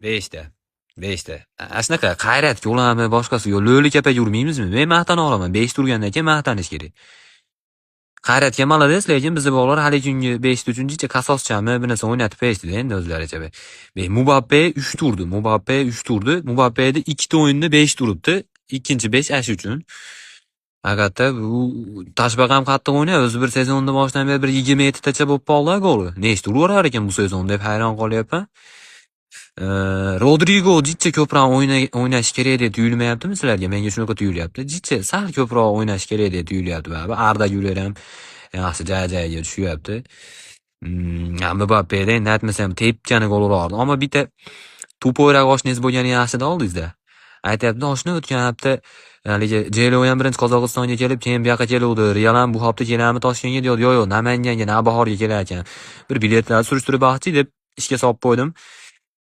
5 ta. 5 ta. Ana shunaqa Qayratga ularmi, boshqasi yo'q. Lo'li kapaga urmaymizmi? Men maqtana olaman. 5 ta urgandan keyin maqtanish kerak. Qayratga молодец, lekin bizni bolalar hali kungi 5 ta uchun jicha qasoschami bir narsa o'ynatib qo'yishdida endi o'zlaricha. Mbappe 3 ta urdi. Mbappe 3 ta urdi. Mbappeda 2 ta o'yinda 5 ta uribdi. Ikkinchi 5 ash uchun. Albatta, bu toshbaqa ham qattiq o'ynayapti. O'zi bir sezonni boshidan beri bir 27 tacha bo'lib qoldi goli. Nechta uraverar ekan bu sezon deb hayron qolyapman. Rodrigo jicha ko'proq o'ynashi kerak deb tuyulmayaptimi sizlarga? Menga shunaqa tuyulyapti. Jicha sal ko'proq o'ynashi kerak deb tuyulyapti baribir. Arda Güler ham yaxshi joy-joyiga tushyapti. Mbappeda endi aytmasam tepkani gol urardi. Ammo bitta тупой roq oshnangiz bo'lgani yaxshida oldingizda. Aytyapti, oshna o'tgan hafta haligi Jelo ham birinchi Qozog'istonga kelib, keyin bu yoqqa keluvdi. Real ham bu hafta keladimi Toshkentga deyapti. Yo'q, yo'q, Namanganga, Navbahorga kelar ekan. Bir biletlarni surishtirib baqchi deb ishga solib qo'ydim.